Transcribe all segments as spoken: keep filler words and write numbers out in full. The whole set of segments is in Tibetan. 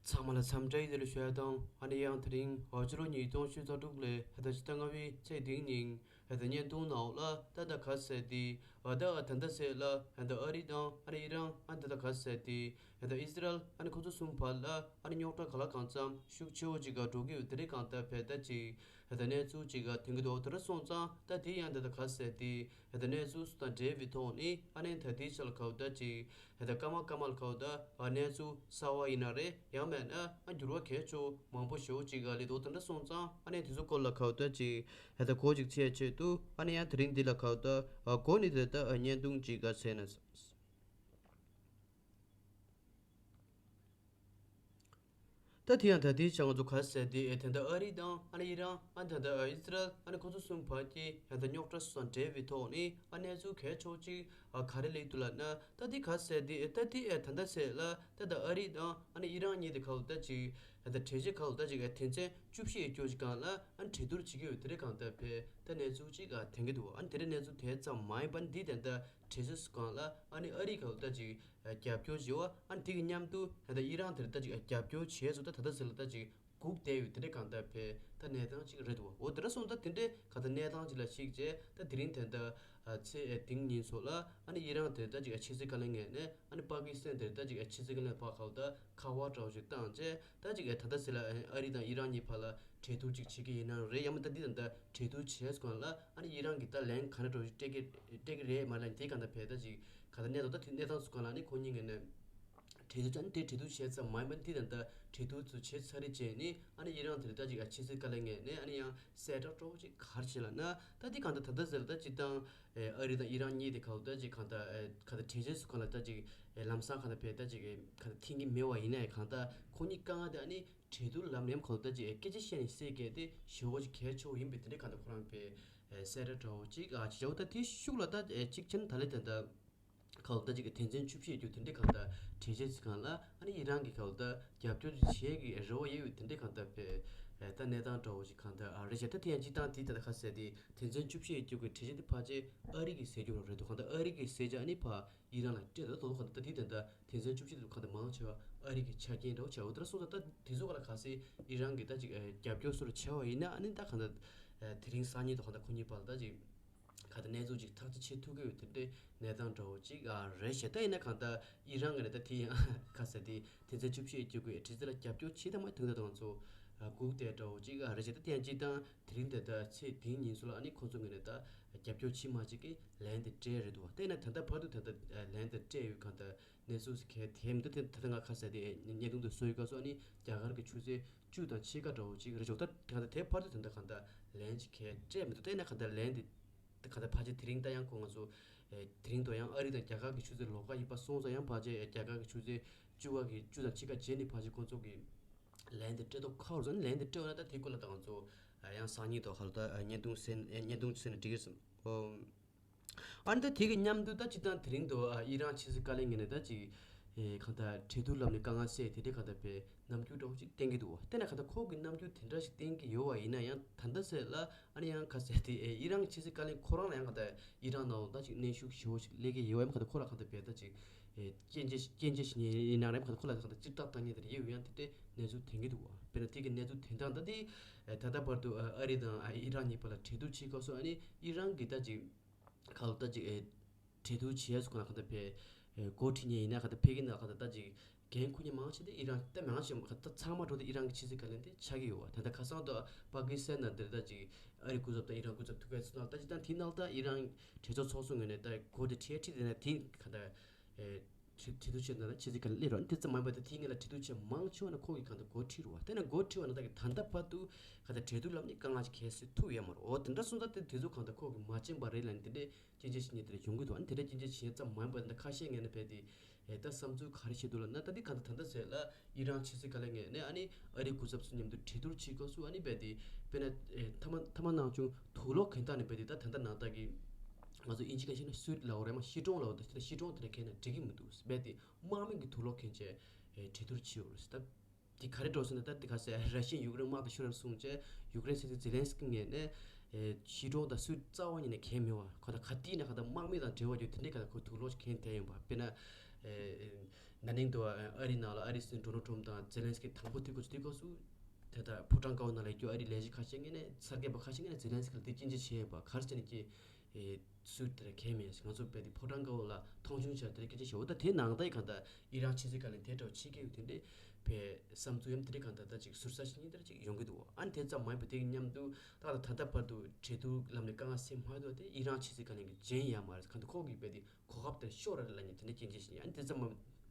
ཚང་མ་ལ་འཚམས་འདྲི་ཡི་ལེ་ལོ་ཞུ་ཡ་དང་། ཨ་ནི་ཡང་དེ་རིང་ཨ་ཕྱི་ལོ་ཉིས་སྟོང་ཉི་ཤུ་རྩ་དྲུག་ལོའི་ད་ལྟ་ཕྱི་ཟླ་ལྔ་པའི་ཚེས་བདུན་ཉིན་ད་ལྟ་བརྙན་ཐུང་ནང་ལ་ད་ལྟ་ག་ཟེར་དེ་ཨ་ད་ད་ལྟ་ཟེར་ལ་ད་ལྟ་ཨ་རི་དང་ཨ་ནི་ཨི་རན། ཨ་ནི་ད་ལྟ་ག་ཟེར་དེ་ད་ལྟ་ཨི་སི་རལ། ཨ་ནི་ཁོ་ཚོ་གསུམ་བར་ལ་ཨ་ནི་རྙོག་དྲ་ག་ལ་གང་འཚམ་ཤུགས་ཆེ་བོ་ཅིག་ག་འགྲོ་གི་ཡོད། དེ་རིང་གང་ལྟར་བས་ད་ཅིག་ད་ལྟ་གནས་ཚུལ་ཅིག་ག་ཐོན་གི་འདུག་དེ་འདྲ་སོང་ཙང་ད་དེ་ཡང་ད་ལྟ་ག་ཟེར་དེ་ད་ལྟ་གནས་ཚུལ་དང་འབྲེལ་བའི་ཐོག་ནས་ཨ་ནི་ད་ལྟའི་ཆ་ལ་ག་བ་ད་ཅིག་ད་ལྟ་སྐར་མ་སྐར་མ་ལ་ག་བ་ད་ཨ་གནས་ཚུལ་གསར་བ་ཡིན་ན་རེད། ཡང་མིན་ན་ཨ་འགྱུར་བ་གལ་ཆེ་བོ་མང་པོ་ཞེ་བོ་ཅིག་ག་སླེབས་འདུག་དེ་འདྲ་སོང་ཙང་ཨ་ནི་དེ་ཚོ་སྐོར་ལ་ག་བ་ད་ཅིག་ད་ལྟ་གོ་ཅིག་ཆེ་ཆེད་དུ་ཨ་ནི་ཡང་དེ་རིང་འདི་ལ་ག་བ་ད་ཨ་གོ་ནི་ད་ལྟ་ཨ་བརྙན་ཐུང་ཅིག་ག་ཟེར་ན། ད་དེ་ཡང་ད་ལྟའི་ཆ་ང་ཚོ་ག་ཟེར་དེ་ཨེ་ད་ལྟ་ཨ་རི་དང་ཨ་ནི་ཨི་རན། ཨ་ད་ལྟ་ཨ་ཨི་སི་རལ། ཨ་ནི་ཁོ་ཚོ་གསུམ་བར་གྱི་ཨེ་ད་རྙོག་དྲ་སོགས་དང་འབྲེལ་བའི་ཐོག་ནས་ཨ་གནས་ཚུལ་གལ་ཆེ་བོ་ཅིག་ཨ་ག་རེ་སླེབས་འདུག་ལབ་ན། ད་དེ་ག་ཟེར་དེ་ཨེ་ད་དེ་ཨེ་ད་ལྟ་ཟེར་ལ་ད་ལྟ་ཨ་རི་དང་ཨ་ནི་ཨི་རན་གཉིས་དེ་ག་ལ་ད་ཅིག་ཨེ་ད་གྲོས་ཆོད་ག་ལ་ད་ཅིག་ཨེ་དོན་ཚན་བཅུ་བཞི་ཡི་སྐྱོ་ཅིག་སྒང་ལ་ཨ་ནི་གྲོས་བསྡུར་བྱེད་ཀྱི་ཡོད། དེ་རེད། གང་ལྟར་བས་ད་གནས་ཚུལ་ཅིག་ཨ་ཐོན་གྱི་འདུག་ཨ་ནི་དེ་རེད། གནས་ཚུལ་དེ་ཙམ་མ་ཡིན་པ་འདི་ད་ལྟ་གྲོས་ཆོད་སྒང་ལ་ཨ་ནི་ཨ་རི་ག་ལ་ད་ཅིག་རྒྱབ་སྐྱོར་བྱེད་པ། ཨ་ནི་དེ་གི་མཉམ་དུ་ད་ལྟ་ཨི་རན་དེར་ད་ཅིག་རྒྱབ་སྐྱོར་བྱས་སོང་། ད་ད་ལྟ་ཟེར་ལ་ད་ཅིག་སྒུག་བསྡད་ཡོད། དེ་འདྲ་གང་ལྟར་བས་ད་གནས་སྟངས་ཅིག་རེད་འདུག་འོ་དེ་འདྲ་སོང་ཙང་ད་དེ་འདྲའི་ག་ད་གནས་སྟངས་ཅིག་ལ་གཞིགས་བྱས། ད་དེ་རིང་ད་ལྟ་ཚེས་བདུན་ཉིན་སོགས་ལ་ཨ་ནི་ཨི་རན་དེར་ད་ཅིག་ཕྱི་སྲིད་བཀའ་བློན་ངོས་ནས་ཨ་ནི་པ་ཀི་སི་ཐན་དེར་ད་ཅིག་ཕྱི་སྲིད་བཀའ་བློན་བར་ག་ལ་ད་ཁ་པར་འདྲ་བོ་ཞིག་བཏང་བྱས། ད་ཅིག་ད་ལྟ་ཟེར་ལ་ཨ་རི་དང་ཨི་རན་གཉིས་བར་ལ་གྲོས་བསྡུར་ཅིག་བྱེད་ཀྱི་ཡིན་ན་རེད། ཡང་མིན་ད་འདི་ད་ལྟ་གྲོས་བསྡུར་བྱས་སོང་ལ་ཨ་ནི་ཨི་རན་གྱིས་ད་ལན་ག་འདྲ་འདྲ་བོ་ཞིག་སྤྲད་ཀྱི་སྤྲད་ཀྱི་རེད་མ་རེད། དེ་གང་ལྟར་བས་ད་ཅིག་ག་ད་གནས་སྟངས་ད་དེ་གནས་སྟངས་སུ་གང་ལ་ཨ་ནི་ཁོ་གཉིས་ངོས་ནས་གྲོས་བསྡུར་ཅན་དེ་གྲོས་བསྡུར་བྱས་ཙམ་མ་ཡིན་པ་འདི་ད་ལྟ་གྲོས་བསྡུར་ཚོ་བྱས་ཚར་རེད་བྱས་ནས་ཨ་ནི་ཨི་རན་དེ་ད་ཅིག་ཕྱི་སྲིད་བཀའ་བློན་ངོས་ནས་ཨ་ནི་ཡང་གསལ་བསྒྲགས་འདྲ་བོ་ཅིག་ག་རེ་བྱས་ལབ་ན། ད་འདི་གང་ལྟར་ད་ལྟ་ཟེར་ལ་ད་སྤྱིར་བཏང་ཨ་རི་དང་ཨི་རན་གཉིས་དེ་ག་ལ་ད་ཅིག་གང་ལྟར་ག་ད་གྲོས་ཆོད་སུ་གང་ལ་ད་ཅིག་ལམ་སང་གང་ལྟར་བས་ད་ཅིག་ག་ད་མཐུན་གྱི་མེད་པ་ཡིན་ན་ཡང་། གང་ལྟར་ཁོ་གཉིས་དཀའ་ངལ་དེ་ཨ་ནི་གྲོས་བསྡུར་ལམ་ནས་གང་ལ་ད་ཅིག་སྐད་ཆ་བཤད་ནས་སེལ་གལ་ཏེ་ཞེ་པོ་ཅིག་གལ་ཆེ་བོ་ཡིན་པས། དེ་འདྲའི་གང་ལྟར་ཁོ་རང་བས་གསལ་བསྒྲགས་འདྲ་བོ་ཅིག་ཨ་ཅིག་བྱ་བ། ད་དེའི་ཤུགས་ལ་ད་གཅིག་བྱས་ན་ད་ལས་དེ་ད་གང་ལྟར་ཅིག་གི་དོན་ཚན་བཅུ་བཞི་ཡོད་རྒྱུ་དེ་འདྲའི་གང་ལྟར་གྲོས་ཆོད་ཅིག་སྒང་ལ་ཨ་ནི་ཨི་རན་གྱི་གང་ལྟར་རྒྱབ་སྐྱོར་ཅིག་བྱེད་ཀྱི་རེ་བ་ཡོད་ཡོད། དེ་འདྲའི་གང་ལྟར་བས་ད་གནས་སྟངས་འདྲ་བོ་ཞིག་གང་ལྟར་ཨ་རེད་བྱས། ད་དེ་ཡང་སྤྱིར་བཏང་དེའི་ད་ལྟ་ག་ཟེར་དེ་དོན་ཚན་བཅུ་བཞི་ཡོད་རྒྱུ་གི་གྲོས་ཆོད་དེ་ཕལ་ཆེར་ཨ་རི་གིས་ཟེར་རྒྱུ་རང་རེད་འདུག་གང་ལྟར་ཨ་རི་གིས་ཟེར་བྱས་ཨ་ནི་ཕར་ཨི་རན་ལ་སྤྲད་འདུག་དོ་གང་ལྟར་ད་དེའི་ད་ལྟ་དོན་ཚན་བཅུ་བཞི་དེ་གང་ལྟར་མང་ཆེ་བ་ཨ་རི་གི་ཆ་རྐྱེན་འདྲ་བོ་ཆགས་འོ། དེ་འདྲ་སོང་ཙང་ད་དེ་ཚོ་ག་ལ་ག་ཟེར་ཨི་རན་གྱིས་ད་ཅིག་རྒྱབ་སྐྱོར་སོགས་ལ་བྱས་པ་ཡིན་ན་ཨ་ནི་ད་གང་ལྟར་དེ་རིང་སང་ཉིན་དང་གང་ལྟར་ཁོ་གཉིས་བར་ལ་ད་ཅིག་ག་ད་གནས་ཚུལ་ཅིག་ཐག་གཅོད་བྱེད་ཐུབ་ཀྱི་ཡོད། དེ་འདྲའི་གནས་སྟངས་འདྲ་བོ་ཅིག་ཨ་རེད་བྱས། ད་ཡིན་ན་གང་ལྟར་ཨི་རན་གྱིས་ད་དེ་ཡང་ག་ཟེར་དེ་དོན་ཚན་བཅུ་བཞི་ཡོད་རྒྱུ་གི་གྲོས་ཆོད་ལ་རྒྱབ་སྐྱོར་བྱེད་དང་མ་བྱེད་ད་ང་ཚོ་སྒུག་བསྡད་འདྲ་བོ་ཅིག་ཨ་རེད་བྱས། ད་དེ་ཡང་སྤྱིར་བཏང་དེ་རིང་ད་ལྟ་ཚེས་བདུན་ཉིན་སོགས་ལ་ཨ་ནི་ཁོང་ཚོ་ངོས་ནས་ད་རྒྱབ་སྐྱོར་བྱེད་མ་བྱེད་ཀྱི་ལན་དེ་སྤྲད་རེད་འདུག་དེ་ཡིན་ན་ད་ལྟ་བར་དུ་ད་ལྟ་ལན་དེ་སྤྲད་ཡོད་གང་ལྟར་གནས་ཚུལ་ཟེར་མཁན་དེ་མི་འདུག་དེ་ད་ལྟ་ང་ག་ཟེར་དེ་བརྙན་ཐུང་དུ་བཟོ་ཡི་སྐབས་སུ་ཨ་ནི་རྒྱ་གར་གྱི་ཆུ་ཚོད་བཅུ་དང་ཕྱེད་ཀ་འདྲ་བོ་ཅིག་རེད་ཆོག་ད་ག་ད་དེ་བར་དུ་ད་ལྟ་གང་ལྟར་ལན་ཅིག་གས་སྤྲད་མི་འདུག་དེ་ན་གང་ལྟར་ལན་དེ་གང་ལྟར་ཕལ་ཆེར་དེ་རིང་ད་ཡང་ཁོ་ང་ཚོ་ཨེ་དེ་རིང་དུ་ཡང་ཨ་རི་དང་རྒྱ་གར་གྱི་ཆུ་ཚོད་ལོགས་ཀ་ཡིན་པ་སོང་ཙང་ཡང་ཕལ་ཆེར་རྒྱ་གར་གྱི་ཆུ་ཚོད་བཅུ་པ་གི་བཅུ་དང་ཕྱེད་ཀ་རྗེས་ནས་ཕལ་ཆེར་ཁོ་ཚོ་གི་ལན་དེ་སྤྲད་མདོག་ཁ་པོ་རེད། ལན་དེ་སྤྲད་པ་ན་ད་དེ་སྐོར་ལ་ད་ང་ཚོ་ཡང་སང་ཉིན་དང་ག་ལ་ད་བརྙན་ཐུང་གསན་བརྙན་ཐུང་གསན་ན་འགྲིག་གི་རེད་བསམ། ཨ་ནི་ད་དེ་གི་མཉམ་དུ་ད་སྤྱིར་བཏང་དེ་རིང་དུ་ཨ་ཨི་རན་ཕྱི་སྲིད་བཀའ་བློན་ངོས་ནས་ད་ཅིག་ཨེ་གང་ལྟར་གྲོས་བསྡུར་ལམ་ནས་དཀའ་ངལ་སེལ་དེ་འདྲའི་གང་ལྟར་བའི་རྣམ་འགྱུར་འདྲ་བོ་ཅིག་བསྟན་གྱི་འདུག་དེ་ན་གང་ལྟར་ཁོ་གི་རྣམ་འགྱུར་དེ་འདྲ་ཞིག་བསྟན་གྱི་ཡོད་པ་ཡིན་ན་ཡང་ད་ལྟ་ཟེར་ལ་ཨ་ནི་ཡང་ག་ཟེར་དེ་ཨེ་ཨི་རན་ཕྱི་སྲིད་བཀའ་བློན་ཁོ་རང་ལ་ཡང་གང་ལྟར་ཨི་རན་ནང་ལ་ད་ཅིག་གནོན་ཤུགས་ཞེ་པོ་ཞིག་སླེབས་ཀྱི་ཡོད་པ་ཡིན་གང་ལྟར་ཁོ་ལ་གང་ལྟར་བའི་ད་ཅིག་ཨེ་སྐྱོན་བརྗོད་སྐྱོན་བརྗོད་ཞིག་ཡིན་ན་རེད། གང་ལྟར་ཁོ་ལ་གང་ལྟར་ལྕག་ཐག་བཏང་མཁན་དེ་འདྲ་ཡོད་ཡང་དེ་འདྲའི་གནས་ཚུལ་ཐོན་གྱི་འདུག་དཔེར་ན་དེ་གི་གནས་ཚུལ་དོན་དག་ད་དེ་ཨེ་ད་ལྟ་བར་དུ་ཨ་ཨ་རི་དང་ཨ་ཨི་རན་གཉིས་བར་ལ་གྲོས་བསྡུར་བྱེད་སྐབས་སུ་ཨ་ནི་ཨི་རན་གྱིས་ད་ཅིག་ག་ལ་ད་ཅིག་ཨེ་གྲོས་བསྡུར་བྱེད་ཡས་སུ་ག་ལ་ག་ད་ཕེ་ཨེ་འགོ་ཁྲིད་མཁན་ཡིན་ན་ག་ད་ཕེ་གི་ན་ག་ད་ད་ཅིག་འགན་འཁུར་མཁན་མང་ཆེ་དེ་ཨི་རན་ད་མང་ཆེ་ག་ད་ཚང་མ་འགྲོ་དེ་ཨི་རན་གྱི་ཕྱི་སྲིད་བཀའ་བློན་དེ་ཆགས་ཀྱི་ཡོད་བ། ད་ད་ཁ་སང་དུ་པ་ཀི་སི་ཐན་ནང་དེར་ད་ཅིག་ཨ་རི་སྐུ་ཚབ་དང་ཨི་རན་སྐུ་ཚབ་ཐུག་པའི་ཚུལ་ནང་ད་ཅིག་ད་དེའི་ནང་ད་ཨི་རན་གྲོས་ཚོགས་ཚོགས་གཙོ་ངོས་ནས་ད་འགོ་དེ་ཁྲིད་ཁྲིད་དེ་ན་དེ་ག་ད་ཨེ་གྲོས་གྲོས་བསྡུར་བྱས་ན་ཕྱི་སྲིད་བཀའ་བློན་སླེབས་རོགས་དེ་ཙམ་མ་ཡིན་པ་དེ་དེའི་སྔོན་ལ་གྲོས་བསྡུར་བྱས་མང་ཆེ་བ་ན་ཁོ་གི་གང་ད་འགོ་ཁྲིད་རུ་བ། དེ་ན་འགོ་ཁྲིད་བ་ན་ད་གི་ད་ལྟ་བར་དུ་ག་ད་གྲོས་བསྡུར་ལམ་ནས་དཀའ་ངལ་ཅིག་གལ་སྲིད་ཐུག་ཡོད་མ་རེད། འོ་དེ་འདྲ་སོང་ཙང་དེ་དེ་ཚོ་གང་ད་ཁོ་གི་མ་བྱིན་པ་རེད་ལབ་ནས་དེ་འདྲའི་སྐྱོན་བརྗོད་བྱེད་མཁན་དེ་འདྲ་ཡོང་གི་འདུག་ཨ་ནི་དེ་འདྲའི་སྐྱོན་བརྗོད་བྱེད་མཁན་ཙམ་མ་ཡིན་པ་ད་ཁ་ཤས་ངོས་ནས་བས་དེ་ཨེ་ད་བསམ་ཚུལ་ག་རེ་བཤད་འདུག་ལབ་ན། ད་འདི་ག་ད་ད་ལྟ་ཟེར་ལ་ཨི་རན་ཕྱི་སྲིད་བཀའ་བློན་ངོས་ནས་ཨ་ནི་ཨ་རིའི་སྐུ་ཚབ་ཚོ་མཉམ་དུ་གྲོས་བསྡུར་བྱེད་སྐབས་སུ་ཨ་ནི་རྦད་དེ་དཔེར་ན་ཨེ་མཐའ་མ་མཐའ་མ་ནང་བྱུང་དུག་སློག་གོན་སྟངས་ནི་རྦད་དེ་ད་ད་ལྟ་ནང་ལྟ་གི་ང་ཚོ་དབྱིན་ཇི་ག་བཤད་ན་སུད་ལབ་རེད་མ་ཤི་གྲོང་ལབ་ད་ཤི་གྲོང་དེ་འདྲ་གོན་ན་འགྲིག་གི་མི་འདུག་རྦད་དེ་དམག་མི་གི་དུག་སློག་གོན་བྱས་ཨེ་གྲོས་བསྡུར་བྱེད་འོ་རེད་ད། དེ་ག་རེ་འགྲོ་སོང་ན་ད་དེ་ག་ཟེར་ར་ཤི་ཡན་ཡུཀ་རེན་དམག་དང་ཤོར་རབས་གསུངས་བྱས་ཡུཀ་རེན་སྲིད་འཛིན་ཛེ་ལན་སི་ཀི་ངོས་ནས་ཨེ་ཤི་གྲོང་དང་སུད་རྩ་བ་ཉིད་ནས་གོན་མེད་པ་ཁོ་ད་ག་དུས་ན་ག་ད་དམག་མི་དང་འབྲེལ་བ་ཡོད་དེ་འདྲའི་ག་ད་ཁོ་དུག་སློག་གོན་བསྡད་ཡོང་བ་དཔེར་ན་ཨེ། ན་ནིང་དུ་ཨ་རི་ནང་ལ་ཨ་རིའི་སྲིད་འཛིན་ཌོ་ནལ་ཊམ་དང་ཛེ་ལན་སི་ཀི་དང་པོ་དེ་གོ་དེ་གོ་སུ་དེ་ད་ཕོ་བྲང་ཀ་བ་ནང་ལ་ཡོད་རྒྱུ་ཨ་རི་ལས་བྱེད་ཁ་ཤས་ངོས་ནས་གསར་འགོད་པ་ཁ་ཤས་ངོས་ནས་ཛེ་ལན་སི་ཀི་ལ་དེ་སྐྱོན་བརྗོད་བྱས་ཡོད་པ་ག་རེ་བྱས་ནས་ཀྱི་སུད་དེར་གས་མེད་ང་ཚོ་བས་དེ་ཕོ་བྲང་ཀ་བ་ལ་མཐོང་ཆུང་བྱས་དེ་སྐྱོན་བརྗོད་བྱས་འོ་ད་དེ་ནང་ད་ཡི་གང་ད་ཨི་རན་ཕྱི་སྲིད་བཀའ་བློན་དེ་འདྲ་བ་ཕྱི་སྐད་ཡོད་དེ་འདྲས་བས་བསམ་ཚུལ་ཡོད་དེ་འདྲས་གང་ད་ད་ཅིག་ཟུར་ས་ཞིག་ཡིན་དེ་འདྲ་ཅིག་ཡོང་གི་འདུག་ཨ་ནི་དེ་ཙམ་མ་ཡིན་པ་དེ་གི་མཉམ་དུ་ད་ད་ད་ལྟ་བར་དུ་འབྲེལ་གཏུག་ལམ་ནས་དཀའ་ངལ་སེལ་མ་ཐུབ་དེ་ཨི་རན་ཕྱི་སྲིད་བཀའ་བློན་གྱི་འཇོན་ཡ་མ་རེད་གང་ད་ཁོ་གི་བས་དེ། གོ་སྐབས་དེར་ཤོར་ར་རེད་ལབ་ནས་དེ་འདྲ་སྐྱོན་བརྗོད་བྱེད་ཉན་དེ་ཙམ་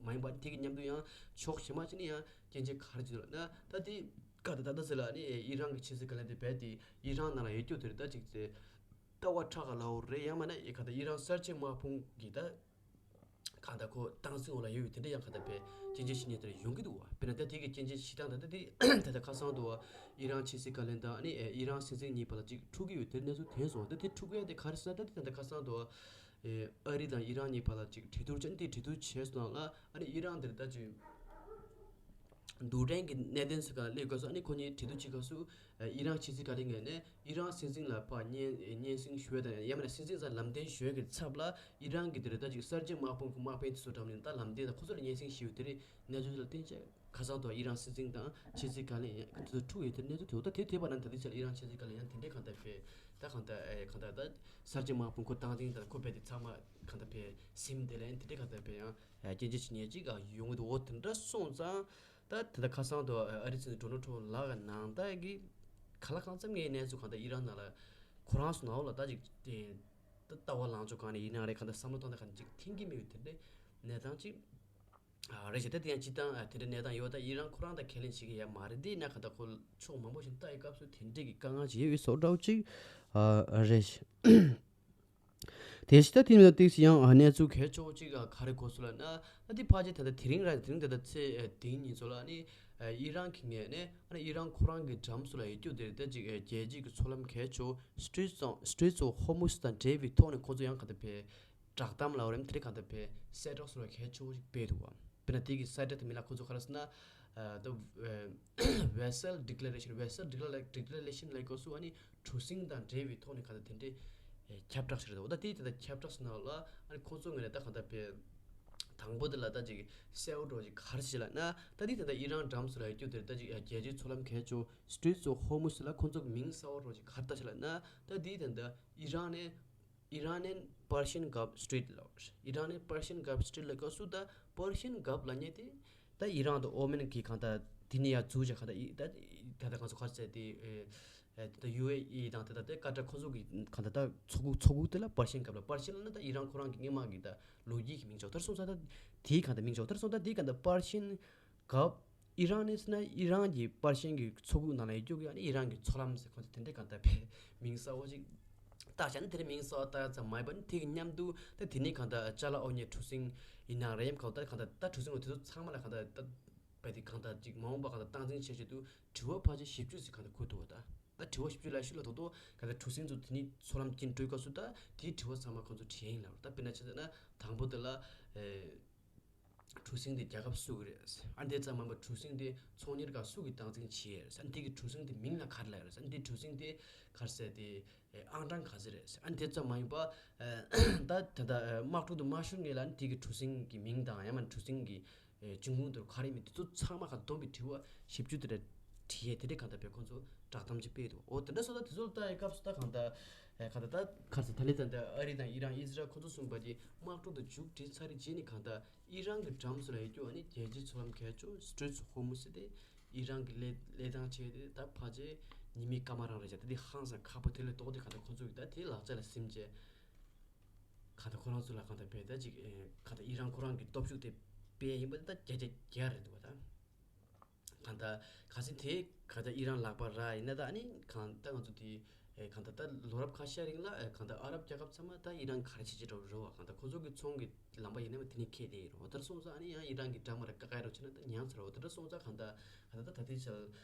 མ་ཡིན་པ་དེ་གི་མཉམ་དུ་ཡང་ཕྱོགས་གཞན་མ་ཅིག་ནས་ཡང་སྐྱོན་བརྗོད་ག་རེ་བྱེད་འདུག་ལབ་ན་ད་དེ་ག་ད་ད་ད་ཟེར་ལ་ནི་ཨི་རན་གྱི་ཕྱི་སྲིད་བཀའ་བློན་དེ་རྦད་དེ་ཨི་རན་ནང་ལ་ཡོད་རྒྱུ་དེ་རེད་ད་ཅིག་ཚེ་ལྟ་བ་ཁྲག་ག་ལའོ་རེད་ཡང་མ་ན་ཨི་ག་ད་ཨི་རན་གསར་བརྗེ་དམག་དཔུང་གི་ད་ག་ད་ཁོ་སྟངས་འཛིན་འོག་ལ་ཡོད་པའི་དེ་འདྲ་ཡང་ག་ད་པའི་སྐྱོན་བརྗོད་བྱེད་ཉན་དེ་རེད་ཡོང་གི་འདུག་བ་དཔེར་ན་ད་དེ་གི་སྐྱོན་བརྗོད་བྱེད་སྟངས་ད་ད་དེ་ད་ད་ཁ་སང་དུ་ཨི་རན་ཕྱི་སྲིད་བཀའ་བློན་དང་ཨ་ནི་ཨི་རན་སྲིད་འཛིན་གཉིས་བར་ལ་ཅིག་འཁྲུག་གི་ཡོད་དེ་གནས་ཚུལ་ཐོན་སོང་ད་དེ་འཁྲུག་གི་ཡོད་དེ་ག་རེ་ཟེར་ན་ད་དེ་ད་ད་ཁ་སང་དུ། ཨ་རི་དང་ཨི་རན་གཉིས་བར་ལ་ཅིག་གྲོས་བསྡུར་བྱས་ནས་དེ་གྲོས་བསྡུར་བྱས་སོང་ལ་ཨ་ནི་ཨི་རན་འདིར་ད་ཅིག་རྡུལ་ཕྲན་གྱི་གནད་དོན་ཟེར་ག་སླེབས་སྐབས་སུ་ཨ་ནི་ཁོ་གཉིས་གྲོས་བསྡུར་བྱེད་སྐབས་སུ་ཨི་རན་ཕྱི་སྲིད་བཀའ་བློན་ངོས་ནས་ཨི་རན་སྲིད་འཛིན་ལ་ཕར་སྙན་སྙན་སེང་ཞུ་བ་དང་ཡང་མིན་ན་སྲིད་འཛིན་སར་ལམ་སྟོན་ཞུ་ཡ་གི་ཚབ་ལ་ཨི་རན་གྱི་འདིར་ད་ཅིག་གསར་བརྗེ་དམག་དཔུང་གི་དམག་དཔོན་དེ་ཚོ་འགྲམ་ནས་ད་ལམ་སྟོན་དང་ཁོ་ཚོ་ལ་སྙན་སེང་ཞུས་དེ་རིང་གནས་ཚུལ་ལ་བརྟེན་བྱས། ཁ་སང་དུ་ཨི་རན་སྲིད་འཛིན་དང་ཕྱི་སྲིད་བཀའ་བློན་ཡང་དེ་ཚོ་འཁྲུག་ཡོད་དེ་གནས་ཚུལ་ཐོན་འདུག་ད་དེ་དེ་བར་ན་ད་ལྟའི་ཆར་ཨི་རན་ཕྱི་སྲིད་བཀའ་བློན་ཡང་དེ་འདྲའི་གང་ལྟར་བས་ད་གང་ལྟར་ཨེ་གང་ལྟར་ད་གསར་བརྗེ་དམག་དཔུང་ཁོ་བཏང་སྟེང་དང་ཁོ་བས་དེ་ཚང་མ་གང་ལྟར་བས་སིམ་དེ་ལན་དེ་འདྲའི་གང་ལྟར་བས་ཡང་སྐྱོན་བརྗོད་བྱེད་ཉེན་ཅིག་ཡོང་གི་འདུག་འོ་དེ་འདྲ་སོང་ཙང་ད་དེ་ད་ཁ་སང་དུ་ཨ་རི་སྲིད་འཛིན་ཌོ་ནལ་ཊམ་ལགས་ནང་ད་གི་ག་ལ་གང་འཚམ་ངའི་གནས་ཚུལ་གང་ལྟར་ཨི་རན་ནང་ལ་ཁོ་རང་སོ་ནའོ་ལ་ད་ཅིག་ད་ལྟ་བ་ལངས་ཕྱོགས་གང་ནས་ཡིན་ན་རེད་གང་ལྟར་བསམ་བློ་གཏོང་ད་གང་ཅིག་འཐེན་གྱི་མེད་པའི་དེ་འདྲའི་གནས་སྟངས་ཅིག་ཨ་རེད་ཤག་ད་དེ་ཡང་སྤྱི་བཏང་ཨ་དེ་འདྲ་གནས་སྟངས་ཡོད་ད་ཨི་རན་ཁོ་རང་ད་ཁས་ལེན་བྱེད་ཀྱི་ཡ་མ་རེད་འདི་ན་ག་ད་ཁོ་ཕྱོགས་མང་པོ་ཞིག་ལྟ་ཡི་སྐབས་སུ་དེ་འདྲས་ཀྱི་དཀའ་ངལ་ཅིག་ཡོད་བཟོ་འདྲ་བོ་ཅིག་ཨ་རེད་ཤག་དེ་ཤི་ད་དེ་ནི་ཏིག་ཙི་ཡང་ཨ་གནས་ཚུལ་གལ་ཆེ་བོ་ཅིག་ཨ་ག་རེ་གོ་སོང་ལབ་ན་ཨ་འདི་ཕལ་ཆེར་ད་ལྟ་དེ་རིང་ར་དེ་རིང་ད་ལྟ་ཚེས་ཨ་དེ་ཉིན་ཚོ་ལ་ཨ་ནི་ཨ་ཨི་རན་གྱི་ངོས་ནས་ཨ་ནི་ཨི་རན་ཁོ་རང་གི་འགྲམ་སུ་ལ་ཡོད་རྒྱུ་དེ་རེད་ད་ཅིག་ཨ་རྒྱལ་སྤྱི་གི་མཚོ་ལམ་གལ་ཆེ་བོ་Straits of Straits of Hormuz དང་འབྲེལ་བའི་ཐོག་ནས་ཁོ་ཚོ་ཡང་ག་ད་ཕེ། བསྒྲགས་གཏམ་ལ་འོ་རེམ་དེ་རིང་གང་ལྟར་བས་གསལ་བསྒྲགས་སོགས་ལ་གལ་ཆེ་བོ་ཞིག་སྤེལ་འདུག་བ། དཔེར་ན་དེ་གི་གསལ་བསྒྲགས་དེ་མི་ལ་ཁོ་ཚོ་ག་རེ་ཟེར་ན། The Vessel Declaration Vessel Declaration ལ་སྐོར་སུ་ཨ་ནི་གྲུ་གཟིངས་དང་འབྲེལ་བའི་ཐོག་ནས་གང་ལྟར་དེ་འདྲའི་ཁྱབ་བསྒྲགས་ཞིག་རེད་འོ་ད་དེ་དེ་ལྟར་ཁྱབ་བསྒྲགས་སུ་ནང་ལ་ཨ་ནི་ཁོ་ཚོ་ངོས་ནས་ད་གང་ལྟར་བས་དང་པོ་དེ་ལ་ད་ཅིག་གསལ་བོ་འགྲོ་ཅིག་ག་རེ་ཞིག་ལབ་ན་ད་དེ་དེ་ལྟར་ཨི་རན་འགྲམ་སུ་ལ་ཡོད་རྒྱུ་དེ་ད་ཅིག་རྒྱལ་སྤྱིའི་མཚོ་ལམ་གལ་ཆེ་Straits of Hormuz ལ་ཁོ་ཚོ་གི་མིང་གསལ་བོ་འགྲོ་ཅིག་ག་རེ་ལྟ་ཞིག་ལབ་ན་ད་དེ་དེ་ལྟར་ཨི་རན་ནས། Iran and Persian Gulf Strait ལ། Iran and Persian Gulf Strait ལ་ག་སུ་ད་Persian Gulf ལ་ཉེ་དེ། ད་ཨི་རན་དང་ཨོ་མན་གྱི་གང་ལྟར་དེ་ནས་ཡར་འཛུགས་བྱས་གང་ལྟར་ཨི་ད་ད་ལྟ་གང་ཚོ་ག་རེ་ཟེར་དེ་ཨེ་ད་ཡུ་ཨེ་ཨི་དང་ད་ད་དེ་ཀ་ཏར་ཁོ་ཚོ་གི་གང་ལྟར་ད་མཚོ་ཁུག་མཚོ་ཁུག་དེ་ལ་Persian Gulf ལ་Persian ལ་ན་ད་ཨི་རན་ཁོ་རང་གི་སྔོན་མ་གི་ད་ལོ་རྒྱུས་ཀྱི་མིང་ཆོག་ད་སོང་ཙང་ད་དེའི་གང་ལྟར་མིང་ཆོག་ད་སོང་ཙང་དེའི་གང་ལྟར་Persian Gulf ཨི་རན་ནས་ན་ཨི་རན་གྱི་པར་ཤིན་གྱི་མཚོ་ཁུག་ནང་ལ་ཡོད་རྒྱུ་གི་ཨ་ནི་ཨི་རན་གྱི་མཚོ་ལམ་ཟེར་ཁོ་ཚོ་དེ་འདྲའི་གང་ལྟར་བའི་མིང་གསར་བོ་ཅིག་བཏགས་བྱས་ན་དེ་རིང་མིང་གསར་བ་བཏགས་ཡ་ཙམ་མ་ཡིན་པ་ནི་དེ་གི་མཉམ་དུ་ད་དེ་ནས་གང་ལྟར་ཅ་ལག་འོ་ཉེ་གྲུ་གཟིངས་ཡིན་ན་རེམ་གང་ལྟར་གང་ལྟར་ད་གྲུ་གཟིངས་འོ་དེ་ཚོ་ཚང་མ་ལ་གང་ལྟར་ད་བས་དེ་གང་ལྟར་ཅིག་མ་འོངས་པ་གང་ལྟར་སྟངས་འཛིན་བྱེད་ཆེད་དུ་དྲི་བ་ཕལ་ཆེར་བཞི་བཅུ་ཟིག་གང་ལྟར་འཁོད་འདུག་བ། ད་ད་དྲི་བ་བཞི་བཅུ་ལ་ཤུ་ལ་དོ་དོ་གང་ལྟར་གྲུ་གཟིངས་ཚོ་དེ་ནས་མཚོ་ལམ་གྱི་འགྲོའི་སྐབས་སུ་ད་དེའི་དྲི་བ་ཚང་མ་ཁོང་ཚོ་དྲིས་ཡིན་ལ་ད་དཔེར་ན་ཆ་བཞག་ན་དང་པོ་དེ་ལ་ཨེ། གྲུ་གཟིངས་དེ་རྒྱལ་ཁབ་སུ་གི་རེད། ཨ་འདི་ཙམ་མིན་པར་གྲུ་གཟིངས་དེ་ཚོང་གཉེར་ཁང་སུ་གི་སྟངས་འཛིན་བྱེད་ཡས་རེད། ཨ་འདི་གི་གྲུ་གཟིངས་དེ་མིང་ལ་ག་རེ་ལབ་ཡོད་རེད། ཨ་འདི་གྲུ་གཟིངས་དེ་ག་རེ་ཟེར་དེ་ཨང་གྲངས་ག་ཚོད་རེད། ཨ་འདི་ཙམ་མ་ཡིན་པ་ད་ད་ལྟ་དམག་འཁྲུག་དུ་མ་ཤོར་སྔོན་ལ་ཨ་འདི་གི་གྲུ་གཟིངས་ཀྱི་མིང་དང་ཡང་མིན་གྲུ་གཟིངས་ཀྱི་འབྱུང་ཁུངས་དེ་ག་རེ་མིན་དེ་ཚོ་ཚང་མ་ག་བསྡོམས་པའི་དྲི་བ་བཞི་བཅུ་དེ་འདྲ་དྲིས་ཡས་དེ་འདྲའི་གང་ལྟར་བས་ཁོང་ཚོ་བསྒྲགས་གཏམ་ཅིག་སྤེལ་འདུག་འོ་དེ་འདྲ་སོང་ཙང་དེ་ཚོ་ལ་ལྟ་ཡས་སྐབས་སུ་ད་གང་ལྟར་ག་རེ་ཟེར་ད་ལན་ཙམ་ད་ཨ་རི་དང་ཨི་རན་ཨི་ཟི་རལ་ཁོང་ཚོ་གསུམ་པ་དེ་དམག་འཁྲུག་དེ་མཇུག་སྒྲིལ་ཚར་རྗེས་ནས་གང་ལྟར། ཨི་རན་གྱི་འགྲམ་སུ་ལ་ཡོད་རྒྱུ་ཨ་ནི་རྒྱལ་སྤྱིའི་མཚོ་ལམ་གལ་ཆེ་Straits of Hormuz དེ་ཨི་རན་གྱི་ལས་ལས་སྟངས་བྱས་ཏེ་ད་ཕལ་ཆེར་ཉི་མའི་སྐར་མ་རང་རེད་བྱ་ད་དེ་ཧང་སང་ཁག་པོ་དེ་ལས་ལྡོག་སྟེ་གང་ལྟར་ཁོ་ཚོ་གིས་ད་དེ་ལག་ཆ་ལ་ཟིན་བྱས་གང་ལྟར་ཁོ་རང་ཚོ་ལ་གང་ལྟར་བས་ད་ཅིག་གང་ལྟར་ཨི་རན་ཁོ་རང་གི་སྟོབས་ཤུགས་དེ་སྤེལ་ཡིན་པ་དེ་ད་བརྒྱ་ཆ་བརྒྱ་རེད་འདུག་བ་ད། གང་ལྟར་ག་ཚད་དེ་གང་ལྟར་ཨི་རན་ལག་པ་རག་ཡིན་ན་ད་ཨ་ནི་གང་ལྟར་ང་ཚོ་དེ་ཨེ་གང་ལྟར་ད་ལོ་རབས་ཁ་ཤས་རིང་ལ་ཨེ་གང་ལྟར་ཨ་རབ་རྒྱལ་ཁབ་ཚང་མ་ད་ཨི་རན་ག་རེ་བྱེད་ཀྱི་འགྲོ་རོ་བ་གང་ལྟར་ཁོ་ཚོ་གི་ཚོང་གི་ལམ་པ་ཡིན་ན་མ་དེ་ནས་ཁེལ་བསྡད་ཡིན་རོ། དེར་སོང་ཙང་ཨ་ནི་ཡང་ཨི་རན་གྱི་འགྲམ་མ་ར་ཀ་ཀའི་རོ་བྱེད་ན་ད་ཉང་ཚར་བ། དེ་འདྲ་སོང་ཙང་གང་ལྟར་གང་ལྟར་ད་ད་དེ་ཆ་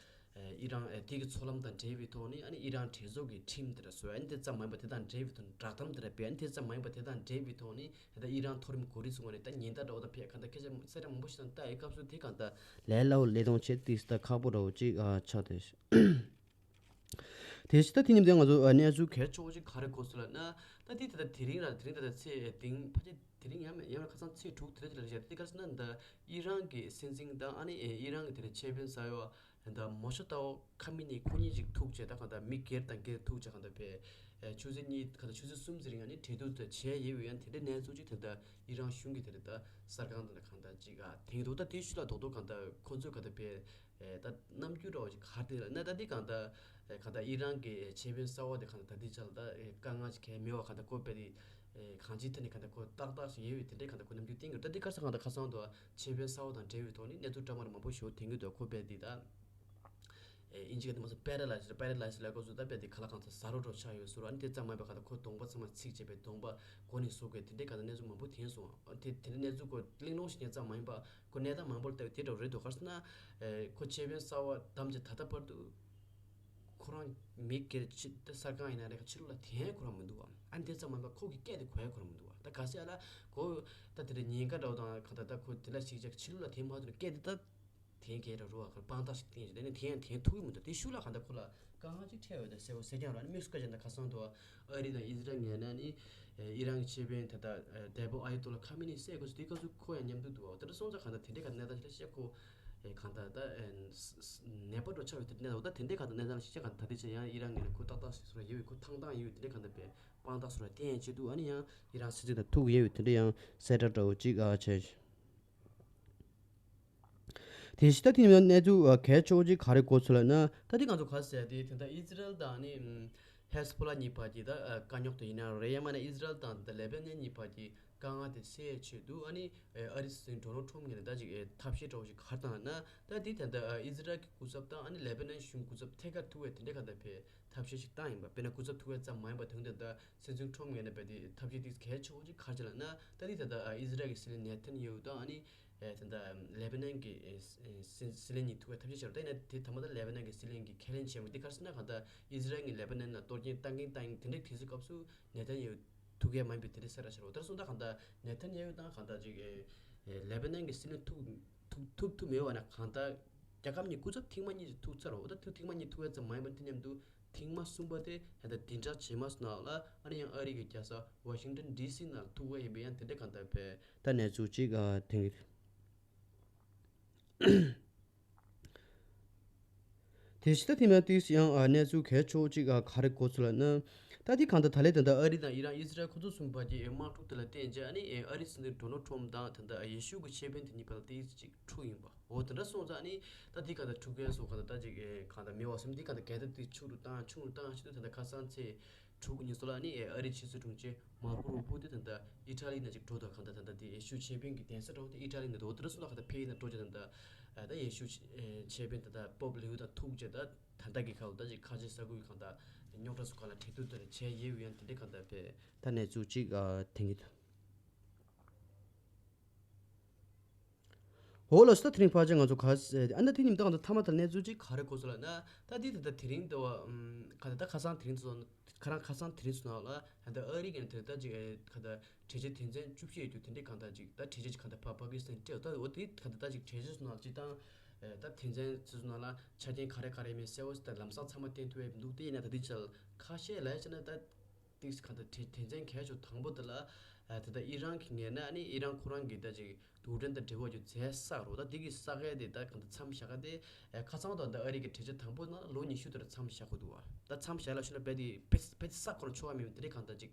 ཨེ་ཨི་རན་ཨེ་དེ་གི་མཚོ་ལམ་དང་འབྲེལ་བའི་ཐོག་ནས་ཨ་ནི་ཨི་རན་གྲོས་ཚོགས་ཀྱི་ཁྲིམས་དེ་འདྲ་བཟོས། ཨ་ནི་དེ་ཙམ་མ་ཡིན་པ་དེ་དང་འབྲེལ་བའི་ཐོག་ནས་བསྒྲགས་གཏམ་དེ་འདྲ་སྤེལ། ཨ་ནི་དེ་ཙམ་མ་ཡིན་པ་དེ་དང་འབྲེལ་བའི་ཐོག་ནས་ད་ལྟ་ཨི་རན་མཐོ་རིམ་འགོ་ཁྲིད་ཚོ་ངོས་ནས་ད་ཉེན་བརྡ་འདྲ་བོ་དང་ཕེབས་གང་ལྟར་སྐད་ཆ་གསལ་བསྒྲགས་མང་པོ་ཞིག་དང་ལྟ་ཡི་སྐབས་སུ་དེ་གང་ལྟར་ལས་སླ་བོ་ལས་གཏོང་བྱེད་དུས་ད་ཁག་པོ་འདྲ་བོ་ཅིག་ཨ་ཆགས་ཏེ། དེ་ཕྱི་ད་དེ་ཉིན་དེ་ང་ཚོ་གནས་ཚུལ་གལ་ཆེ་བོ་ཅིག་ག་རེ་གོ་སོང་ལབ་ན། ད་དེ་ད་ལྟ་དེ་རིང་ར་དེ་རིང་ད་ལྟ་ཚེས་དེང་ཕལ་ཆེར་དེ་རིང་ཡང་མེད་ཡང་མེད་ཁ་སང་ཚེས་དྲུག་དེ་རིང་དེ་ལ་བཞག་དེ་ག་རེ་ཟེར་ན་ད་ཨི་རན་གྱི་སྲིད་འཛིན་དང་ཨ་ནི་ཨི་རན་གྱི་དེ་རིང་ཆེད་དཔོན་གསར་པ་ད་མོ་ཤོ་ཏའོ་ཁ་མི་ནི་ཁོ་གཉིས་ཅིག་ཐུག་བྱས་ད་གང་ལྟར་མི་སྒེར་དང་སྒེར་ཐུག་བྱས་གང་ལྟར་བས་ཆུ་ཚོད་གཉིས་གང་ལྟར་ཆུ་ཚོད་གསུམ་ཙམ་རིང་ཨ་ནི་གྲོས་བསྡུར་དེ་བྱས་ཡོད་པའི་ཡང་དེ་འདྲའི་གནས་ཚུལ་ཅིག་ད་ལྟ་ཨི་རན་གཞུང་གི་དེ་རིང་ད་གསར་ཁང་དེ་ལ་གང་ལྟར་ཅིག་ཨ་དེང་དུ་ད་དེའི་ཤུལ་ལ་རྡོག་རྡོག་གང་ལྟར་ཁོ་ཚོས་གང་ལྟར་བས། ཨེ་ད་རྣམ་འགྱུར་འདྲ་བོ་ཞིག་ག་རེ་ལ་ན་ད་འདི་གང་ལྟར་ཨེ་གང་ལྟར་ཨི་རན་གྱི་ཆེད་དཔོན་གསར་པ་དེ་གང་ལྟར་ད་ལྟའི་ཆར་ལ་ད་ཨེ་དཀའ་ངལ་ཞིག་གང་ཡང་མེད་པ་གང་ལྟར་ཁོ་དཔེ་དེ་ཨེ་གང་ཅིའི་ཐད་ནས་གང་ལྟར་ཁོ་ཏག་ཏག་ཞིག་ཡོད་པའི་དེ་འདྲའི་གང་ལྟར་ཁོ་རྣམ་འགྱུར་བསྟན་གྱི་འདུག་ད་འདི་ག་ས་གང་ལྟར་ཁ་སང་དུ་ཆེད་དཔོན་གསར་པ་དང་འབྲེལ་བའི་ཐོག་ནས་གནས་ཚུལ་འདྲ་མི་འདྲ་མང་པོ་ཞིག་ཐོན་གྱི་འདུག་ཁོ་དཔེ་འདི་ད་ཨེ་ཨིན་ཇི་སྐད་དུ་མ་སོང་པེ་ར་ལའི་སི་པེ་ར་ལའི་སི་ལབ་དགོས་ཚུལ་ད་དཔེ་དེ་ག་ལ་གང་ལྟར་ཟ་རོ་འདྲ་ཆགས་ཡོད་ཟེར་རོ། ཨ་ནི་དེ་ཙམ་མ་ཡིན་པར་གང་ལྟར་ཁོ་གདོང་པ་ཚང་མ་ཚིག་བྱས་པའི་གདོང་པ་མགོ་ནས་ཟུག་གི་དེ་འདྲའི་གང་ལྟར་གནས་ཚུལ་མང་པོ་ཐོན་སོང་། ཨ་དེ་དེ་འདྲའི་གནས་ཚུལ་ཁོ་གླེང་སློང་ཞིག་ཉན་ཙམ་མ་ཡིན་པ་ཁོ་གནས་སྟངས་མང་པོར་ལྟ་བའི་དེ་འདྲ་རེད་འདུག་ག་རེ་ཟེར་ན། ཨེ་ཁོ་ཆེད་དཔོན་གསར་པ་བདམས་རྗེས་ད་ལྟ་བར་དུ་ཁོ་རང་མི་སྒེར་ཕྱི་གསར་ཁང་ཡིན་ན་རེད་ཕྱི་ལོགས་ལ་དེ་ཁོ་རང་མི་འདུག་བ། ཨ་ནི་དེ་ཙམ་མ་ཡིན་པ་ཁོ་གི་སྐད་དེ་གོ་ཡ་ཁོ་རང་མི་འདུག་བ། ད་ག་ཟེར་ཡ་ལ་ཁོ་ད་དེ་འདྲ་ཉེན་ཁ་འདྲ་བོ་དང་གང་ལྟར་ད་ཁོ་དེ་ལ་ཞིག་ཅིག་ཕྱི་ལོགས་ལ་དེ་མ་ཐུག་ན་སྐད་དེ་ད། དེ་གས་ར་རུ་བ་ཁར་དཔང་རྟགས་ཤིག་བསྟན་ཞིག་དེ་ནི་དེ་ཡང་དེ་ཐུག་གི་མི་འདུག་དེ་ཤུགས་ལ་གང་ལྟར་ཁོ་ལ་དཀའ་ངལ་ཅིག་འཕྲད་ཡོད་དེ་གསལ་པོ་གསལ་རྐྱང་ར་ནི་དམིགས་སུ་བཀར་བྱས་ན་ཁ་སང་དུ་ཨ་རི་དང་ཨི་ཟི་རལ་ངོས་ནས་ནི་ཨི་རན་གྱི་ཆེད་དཔོན་ད་ལྟ་རྒྱལ་པོ་ཨ་ཡ་ཏོ་ལ་ཁ་མི་ནི་བསད་དགོས་སུ་དེ་སྐབས་སུ་ཁོ་ཡང་མཉམ་དུ་འདུག་བ། དེ་འདྲ་སོང་ཙང་གང་ལྟར་དེ་འདྲའི་གང་ལྟར་གནས་སྟངས་ཤིག་ལ་བཤད་ཁོ་གང་ལྟར་ད་ནད་པ་འགྲོ་ཆགས་ཡོད་དེ་གནས་ད་དེ་འདྲའི་གང་ལྟར་གནས་སྟངས་ཤིག་གང་ལྟར་ད་དེ་ཆ་ཡང་ཨི་རན་ངོས་ནས་ཁོ་ཏག་ཏག་ཞིག་སོ་ར་ཡོད་བའི་ཁོ་ཐང་ཐང་ཡོད་དེ་འདྲའི་གང་ལྟར་པའི་དཔང་རྟགས་སོ་ར་བསྟན་ཡང་བྱེད་འདུག་ཨ་ནི་ཡང་ཨི་རན་སྲིད་འཛིན་དང་ཐུག་ཡོད་བའི་དེ་འདྲ་ཡང་གསལ་བསྒྲགས་འདྲ་བོ་ཅིག་ཨ་བྱས། དེ་བཞིན་ད་དེ་ནས་གནས་ཚུལ་གལ་ཆེ་བོ་ཅིག་ག་རེ་གོ་ཚུལ་ལ་ན་ད་དེ་ང་ཚོ་ག་ཟེར་དེ་དེ་ད་ཨི་ཟི་རལ་དང་ནི་ཧེ་སི་པོ་ལ་གཉིས་བར་གྱི་ད་དཀའ་རྙོག་དེ་ཡིན་ན་རེད་ཡང་མ་ན་ཨི་ཟི་རལ་དང་ད་ལེ་བྷ་ནན་གཉིས་བར་གྱི་དཀའ་ངལ་དེ་སེལ་ཆེད་དུ་ཨ་ནི་ཨ་རི་སྲིད་འཛིན་ཌོ་ནལ་ཁྲོམ་ངོས་ནས་ད་ཅིག་ཐབས་ཤེས་འདྲ་བོ་ཞིག་ག་རེ་བཏང་ན་ད་དེ་ད་ད་ཨི་ཟི་རལ་གྱི་སྐུ་ཚབ་དང་ཨ་ནི་ལེ་བྷ་ནན་གཞུང་སྐུ་ཚབ་ཐད་ཀར་ཐུག་པའི་དེ་འདྲའི་ག་ད་ཕེ་ཐབས་ཤེས་ཤིག་བཏང་ཡིན་པ། དཔེར་ན་སྐུ་ཚབ་ཐུག་པ་ཙམ་མ་ཡིན་པ་དོན་དུ་ད་སྲིད་འཛིན་ཁྲོམ་ངོས་ནས་དཔེ་དེ་ཐབས་ཤེས་དེ་གལ་ཆེ་བོ་ཅིག་ག་རེ་བྱས་ལབ་ན་ད་དེ་ད་ལྟ་ཨི་ཟི་རལ་གྱི་སྲིད་བློན་ནེ་ཐན་ཡ་ཧུ་དང་ཨ་ནི་ད་ལྟ་ལེ་བྷ་ནན་གྱི་སྲིད་སྲིད་བློན་གཉིས་ཐུག་པའི་ཐབས་ཤེས་བྱས་རོགས་ད་ཡིན་ན་དེ་ཐ་མ་ད་ལེ་བྷ་ནན་གྱི་སྲིད་བློན་གྱིས་ཁས་ལེན་བྱས་མོད་དེ་ག་རེ་ཟེར་ན་གང་ལྟར་ཨི་ཟི་རལ་གྱིས་ལེ་བྷ་ནན་ལ་གཏོར་སྐྱོན་བཏང་གིན་བཏང་གིན་དེ་འདྲའི་དུས་ཚོད་སྐབས་སུ་ནེ་ཐན་ཡ་ཧུ་ཐུག་ཡས་མ་ཡིན་པའི་དེ་འདྲའི་གསལ་བསྒྲགས་བྱས་རོགས། ད་སོང་ད་གང་ལྟར་ནེ་ཐན་ཡ་ཧུ་དང་གང་ལྟར་ཅིག་ལེ་བྷ་ནན་གྱི་སྲིད་བློན་ཐུག་ཐུག་ཐུབ་ཐུབ་མེད་པ་ན་གང་ལྟར་རྒྱལ་ཁབ་གཉིས་སྐུ་ཚབ་ཐེངས་མ་གཉིས་ཐུག་ཚར་རོ། ད་ཐུག་ཐེངས་མ་གཉིས་ཐུག་ཡ་ཙམ་མ་ཡིན་པར་དེ་མཉམ་དུ་ཐེངས་མ་གསུམ་པ་དེ་ད་ལྟ་བདུན་ཕྲག་རྗེས་མ་སོང་ན་ལ་ཨ་ནི་ཡང་ཨ་རི་གི་རྒྱལ་ས་ཝ་ཤིང་ཊོན་ཌི་སི་ནང་ཐུག་པ་ཡིན་པས་ཡང་དེ་འདྲ་གང་ལྟར་བས་ད་གནས་ཚུལ་ཅིག་ཨ་ཐོན་གྱི་འདུག་དེ་བཞིན་ད་དེ་མིན་དུས་ཡང་ཨ་གནས་ཚུལ་གལ་ཆེ་བོ་ཅིག་ཨ་ག་རེ་གོ་ཚུལ་ལབ་ན། ད་དེ་གང་ལྟར་ད་ལན་ད་ལྟ་ཨ་རི་དང་ཨི་རན་ཨི་ཟི་རལ་ཁོ་ཚོ་གསུམ་བར་གྱི་དམག་འཁྲུག་དེ་ལ་བརྟེན་རྗེས་ཨ་ནི་ཨ་རི་སྲིད་འཛིན་ཌོ་ནལ་ཁྲོམ་དང་ད་ལྟ་ཡེ་ཤུ་གི་ཆེད་དཔོན་དེ་གཉིས་བར་ལ་ཏོག་ཙམ་ཅིག་འཁྲུག་ཡིན་པ། འོ་དེ་འདྲ་སོང་ཙང་ཨ་ནི་ད་དེ་གང་ལྟར་འཁྲུག་མཁན་སོགས་གང་ལྟར་ད་ཅིག་ཨེ་གང་ལྟར་མེད་པ་བཟོས་དེ་གང་ལྟར་གལ་ཏེ་དེ་ཆུང་རུ་བཏང་ཆུང་རུ་བཏང་ཞེས་དུས་ད་ལྟ་ཁ་སང་ཚེས་དྲུག་ཉིན་སོགས་ལ་ཨ་ནི་ཨེ་ཨ་རི་ཕྱི་སྲིད་དྲུང་ཆེ་མར་ཀོ་རུ་པོ་དེ་ད་ལྟ་ཨི་ཊ་ལི་ནང་ཅིག་འགྲོ་དང་གང་ལྟར་ད་ལྟ་དེ་ཡེ་ཤུ་ཆེད་དཔོན་གྱི་གདན་ས་འགྲོ་དེ་ཨི་ཊ་ལི་ནང་འགྲོ་དེ་འདྲ་སོང་ལ་གང་ལྟར་ཕེབས་ཡིན་ན་འགྲོ་རྒྱུ་ད་ལྟ་ད་ཡེ་ཤུ་ཆེད་དཔོན་ད་ལྟ་པོབ་ལེའུ་དང་ཐུག་རྗེས་ད་ད་ལྟ་གི་ཁ་ལོ་ད་ཅིག་ཁ་ཆེ་ས་ཁུལ་གང་ལྟར་རྙོག་དྲ་སོགས་གང་ལ་གྲོས་བསྡུར་དེ་འདྲ་བྱས་ཡོད་ཡང་དེ་འདྲ་གང་ལྟར་ཕེབས་ད་གནས་ཚུལ་ཅིག་ཐོན་གྱི་འདུག་འོ་ལགས་སོ། ད་དེ་རིང་ཕལ་ཆེར་ང་ཚོ་ག་ཨ་ད་དེ་ཉིན་ད་ང་ཚོ་མཐའ་མ་ད་གནས་ཚུལ་ཅིག་ག་རེ་གོ་སོང་ལབ་ན། ད་དེ་ད་ལྟ་དེ་རིང་ད་བ་ཨམ་ག་ད་ད་ཁ་སང་དེ་རིང་ཚོ་ཁ་རང་ཁ་སང་དེ་རིང་ཚོ་ནང་ལ་ད་ལྟ་ཨ་རི་གི་ད་ད་ཅིག་ཨེ་ག་ད་གྲོས་ཆོད་དོན་ཚན་བཅུ་བཞི་ཡོད་དུས་དེ་འདྲའི་གང་ད་ཅིག་ད་གྲོས་ཆོད་ཅིག་གང་ད་ཕ་པ་ཀི་སི་ཐན་སྤྲད་ད་འོ་དེ་ག་ད་ད་ཅིག་གྲོས་ཆོད་ཚོ་ནང་ལ་ཅིག་ད་ད་དོན་ཚན་ཚོ་ནང་ལ་ཆ་རྐྱེན་ག་རེ་ག་རེ་མེད་གསལ་བོ་ད་ལམ་སང་ཚང་མ་བསྟན་ཐུབ་ཡས་འདུག་དེ་ཡིན་ན་ད་དེ་ཆ་ཁ་ཤས་ལ་ཡ་ཆ་ན་ད། ཏིག་གང་ལྟར་དེ་དོན་ཚན་གལ་ཆེ་དང་པོ་དེ་ལ་ཨ་ད་ལྟ་ཨི་རན་གྱི་ངོས་ནས་ཨ་ནི་ཨི་རན་ཁོ་རང་གི་ད་ཅིག་རྡུལ་ཕྲན་དང་འབྲེལ་བ་རྒྱུ་རྫས་བསགས་རོགས་ད་དེ་གི་བསགས་ཡས་དེ་ད་གང་ལྟར་མཚམས་བཞག་ག་དེ་ཨ་ཁ་སང་དང་ད་ཨ་རི་གི་གྲོས་ཆོད་དང་པོ་ནང་ལོ་ཉི་ཤུ་དེར་མཚམས་བཞག་དགོས་འདུག་བ། ད་མཚམས་བཞག་ལ་ཤུ་ན་རྦད་དེ་ཕེ་ཕེ་བསགས་ཁོ་རང་ཆོག་བ་མེད་དེ་རིགས་གང་ལྟར་ཅིག་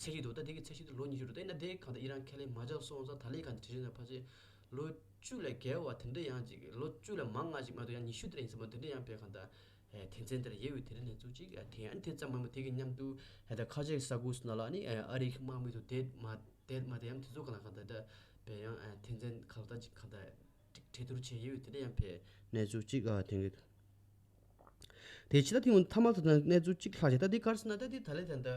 ཚད་གཞི་འདུག་ད་དེ་གི་ཚད་གཞི་དེ་ལོ་ཉི་ཤུ་རུ་ད་ཡིན་ན་དེ་གང་ལྟར་ཨི་རན་ཁས་ལེན་མ་བྱས་སོང་ཙང་ད་ལས་གང་ལྟར་གྲོས་ཆོད་ནང་ཕལ་ཆེར་ལོ་བཅུ་ལས་བརྒལ་བ་དེ་འདྲ་ཡང་ཅིག་ལོ་བཅུ་ལས་མང་ང་ཞིག་མ་གཏོགས་ཡང་ཉི་ཤུ་དེ་རིང་ཟིན་པ་དེ་འདྲ་ཡང་བས་གང་ལྟར། ཨེ་དོན་ཚན་དེར་ཡོད་པའི་དེ་རིང་ནས་ཚུགས་ཅིག་ཨེ་དེ་ཡང་དེ་ཙམ་མ་མ་དེ་གི་མཉམ་དུ་ཨེ་ད་ཁ་ཆེ་ས་ཁུལ་སོགས་ནང་ལ་ནི་ཨེ་ཨ་རི་གི་དམག་མི་ཚོ་དེ་མ་དེ་མ་དེ་ཡང་དེ་ཚོ་ག་ལ་གང་ལྟར་ད་བས་ཡང་ཨེ་དོན་ཚན་ག་ལ་ད་ཅིག་གང་ལྟར་གྲོས་བསྡུར་བྱས་ཡོད་པའི་དེ་འདྲ་ཡང་བས་ནས་ཚུགས་ཅིག་ཨ་དེ་གི་དེ་ཕྱི་ད་དེ་ཡང་མཐའ་མ་ཚོ་དང་གནས་ཚུལ་གཅིག་ལྷག་བྱས་ད་དེ་ག་རེ་ཟེར་ན་ད་དེ་ད་ལས་ད་ད་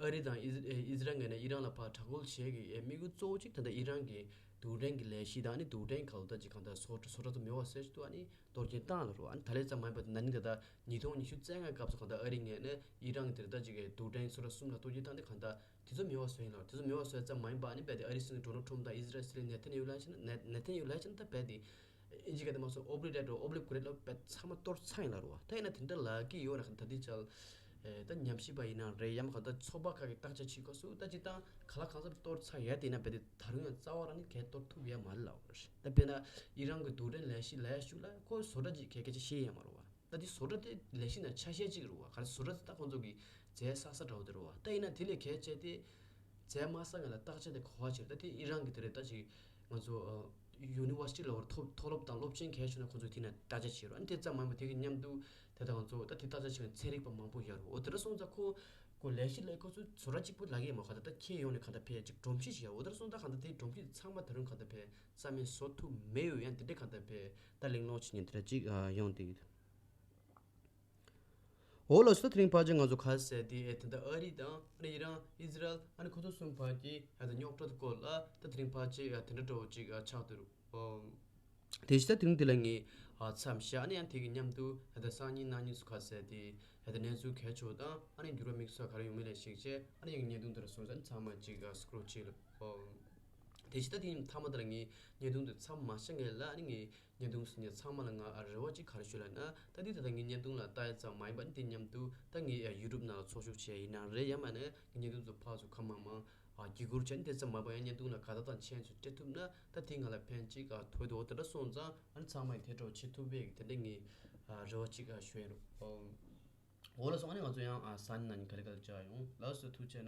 ཨ་རི་དང་ཨི་ཟི་རལ་ངོས་ནས་ཨི་རན་ལ་ཕར་དྲག་རྒོལ་བྱེད་ཀྱི་ཨེ་དམིགས་ཡུལ་གཙོ་བོ་གཅིག་ད་ལྟ་ཨི་རན་གྱི་རྡུལ་ཕྲན་གྱི་ལས་གཞི་དང་ཨ་ནི་རྡུལ་ཕྲན་ག་ལ་ད་ཅིག་གང་ལྟར་བཟོ་བཟོ་གྲྭ་ཚོ་མེད་པ་བཟོ་ཆེད་དུ་ཨ་ནི་གཏོར་སྐྱོན་བཏང་ལ་རུ་ཨ་ནི་ད་ལས་ཙམ་མ་ཡིན་པ་ན་ནིང་ད་ལྟ་ཉིས་སྟོང་ཉི་ཤུ་རྩ་ལྔ་སྐབས་སུ་གང་ལྟར་ཨ་རི་ངོས་ནས་ཨི་རན་གྱི་དེར་ད་ཅིག་གི་རྡུལ་ཕྲན་བཟོ་གྲྭ་གསུམ་ལ་གཏོར་སྐྱོན་བཏང་སྟེ་གང་ལྟར་དེ་ཚོ་མེད་པ་བཟོས་ཡིན་ལ་དེ་ཚོ་མེད་པ་བཟོས་ཙམ་མ་ཡིན་པ་ཨ་ནི་རྦད་དེ་ཨ་རི་སྲིད་འཛིན་ཌོ་ནལ་ཁྲོམ་དང་ཨི་ཟི་རལ་སྲིད་བློན་ནེ་ཐན་ཡ་ཧུ་ལ་ཕྱིན་ནེ་ཐན་ཡ་ཧུ་ལ་ཕྱིན་ད་རྦད་དེ་ཨིན་ཇི་སྐད་དུ་མ་སོང་ཨོབ་ལི་ཊེ་ཊི་ཨོབ་ལི་ཀུ་རེ་ཊི་ལ་རྦད་ཚང་མ་གཏོར་ཚར་ཡིན་ལ་རུ་བ། ད་ཡིན་ན་དེ་འདྲ་ལབ་ཀྱི་ཡོད་ན་ད་དེ་ཅལ་ ད་ཉམས་ཞིབ་པ་ཡིན་ན་རེད། ཡང་མ་ག་ད་ཚོགས་པ་ཁག་གི་བརྟག་དཔྱད་བྱེད་སྐབས་སུ་ད་སྤྱིར་བཏང་ག་ལ་གང་འཚམ་གཏོར་ཚར་ཡ་དེ་ན་རྦད་དེ་ད་རུང་ཡང་རྩ་བ་རང་ནས་གས་གཏོར་ཐུབ་ཡ་མ་རེད་ལབ་པ་རེད། ད་དཔེར་ན་ཨི་རན་གྱི་རྡུལ་ཕྲན་ལས་གཞི་ལབ་ཡ་ཞིག་ལ་ཁོ་བཟོ་གྲྭ་ཅིག་གས་སྐད་ཆ་བཤད་ཡ་མ་རེད་བ། ད་དེ་བཟོ་གྲྭ་དེ་ལས་གཞི་ནང་ཆ་ཤས་གཅིག་རེད་བ། ག་རེ་བཟོ་གྲྭ་དེ་ད་ཁོང་ཚོ་གི་རྫས་བསགས་ས་འདྲ་བོ་དེ་རེད་བ། ད་ཡིན་ན་དེ་ལས་གས་བཅད་དེ་རྫས་མ་བསགས་ང་ལ་བརྟག་དཔྱད་དེ་ག་བ་བྱེད་རེད། ད་དེ་ཨི་རན་གྱི་དེ་རེད། ད་ཅིག་ང་ཚོ་ཡུ་ནི་ཝར་སི་ཊི་ལ་བར་མཐོ་མཐོ་སློབ་དང་སློབ་ཆེན་གས་བྱུང་ན་ཁོང་ཚོ་དེ་ནས་བརྟག་དཔྱད་བྱེད་རོགས། ཨ་ནི་དེ་ཙམ་མ་ཡིན་པ་དེ་གི་མཉམ་དུ་དེ་ད་ང་ཚོ་ད་དེ་བརྟག་དཔྱད་བྱེད་མཁན་ཚན་རིག་པ་མང་པོ་ཡོད་རེད། འོ་དེ་འདྲ་སོང་ཙང་ཁོ་ཁོ་ལས་གཞི་ལས་ཁོ་ཚོ་བཟོ་གྲྭ་གཅིག་པུ་ལ་གི་མ་ཁ་ད་ད་ཁྱེད་ཡོང་ནས་ག་ད་ཕེ་ཅིག་སྒྲོམ་གཞི་ཞིག་ཡོད། འོ་དེ་འདྲ་སོང་ཙང་ག་ད་དེ་སྒྲོམ་གཞི་ཚང་མ་ད་རུང་ག་ད་ཕེ་རྩ་མེད་བཟོ་ཐུབ་མེད་ཡོད། ཡང་དེ་འདྲ་ག་ད་ཕེ་ད་གླེང་སློང་བྱེད་མཁན་དེ་འདྲ་གཅིག་ཡོང་དེ་ཡོད། འོ་ལགས་སོ། ད་དེ་རིང་ཕལ་ཆེར་ང་ཚོ་ག་ཟེར་དེ་ཨེ་དེ་འདྲ་ཨ་རི་དང་ཨ་ནི་ཨི་རན་ཨི་ཟི་རལ་ཨ་ནི་ཁོ་ཚོ་གསུམ་བར་གྱི་ཡ་ད་རྙོག་དྲ་སྐོར་ལ་ད་དེ་རིང་ཕལ་ཆེར་ཡ་དེ་འདྲ་འདྲ་བོ་ཅིག་ཆགས་འདུག་རོ། དེ་བཞིན་ད་དེ་རིང་འདི་ལ་ངས་མཚམས་བཞག་ནས་ཡང་དེ་གི་མཉམ་དུ་ད་སང་ཉིན་གནངས་ཉིན་སུ་ག་ཟེར་དེ་ད་གནས་ཚུལ་གལ་ཆེ་བ་དང་ཨ་ནི་འགྱུར་བ་དམིགས་བསལ་ག་རེ་ཡོང་མིན་ལ་གཞིགས་བྱས་ཨ་ནི་ཡང་བརྙན་ཐུང་འདི་ལ་སོང་ཙང་ཚང་མ་ཅིག་སི་ཀོ་རོལ་བྱེད་ལ། དེ་བཞིན་ད་དེ་ཡིན་མཐའ་མ་ད་ལ་ངས་བརྙན་ཐུང་འདི་མཚམས་མ་བཞག་ངེས་ལ་ཨ་ནི་ངས་བརྙན་ཐུང་ཟིན་ཡ་ཚང་མ་ལ་ང་རེ་བ་ཅིག་ག་རེ་ཞུ་ལ་ན་ད་འདི་ད་ལྟ་ངས་བརྙན་ཐུང་ལ་ལྟ་ཡ་ཙམ་མ་ཡིན་པ་ནི་དེ་མཉམ་དུ་ད་ངས་ཡ་ཡུ་ཊུབ་ནང་ལ་ཚོགས་ཞུགས་བྱས་ཡིན་ན་རེད། ཡང་མ་ནས་ངས་བརྙན་ཐུང་ཚོ་ཕར་ཚུར་ཁ་མང་མང་བརྒྱུད་སྐུར་བྱས་ནི་དེ་ཙམ་མ་ཡིན་པ་ཡང་བརྙན་ཐུང་ལ་དགའ་རྟགས་དང་མཆན་ཚུར་སྤྲད་ཐུབ་ན་ད་དེ་ང་ལ་ཕན་ཅིག་ཐོགས་འདུག་འོ་དེ་འདྲ་སོང་ཙང་ཨ་ནི་ཚང་མ་ཡིས་དེ་འདྲ་བྱེད་ཐུབ་པའི་དེ་འདྲ་ངས་རེ་བ་ཅིག་ཞུ་ཡ་རོགས། འོ་ལགས་སོ། ཨ་ནི་ང་ཚོ་ཡང་ས་ནི་ན་ནི་ག་ལེ་ག་ལེ་བཅར་ཡོང་། ལགས་སོ། ཐུགས་རྗེ་གནང་།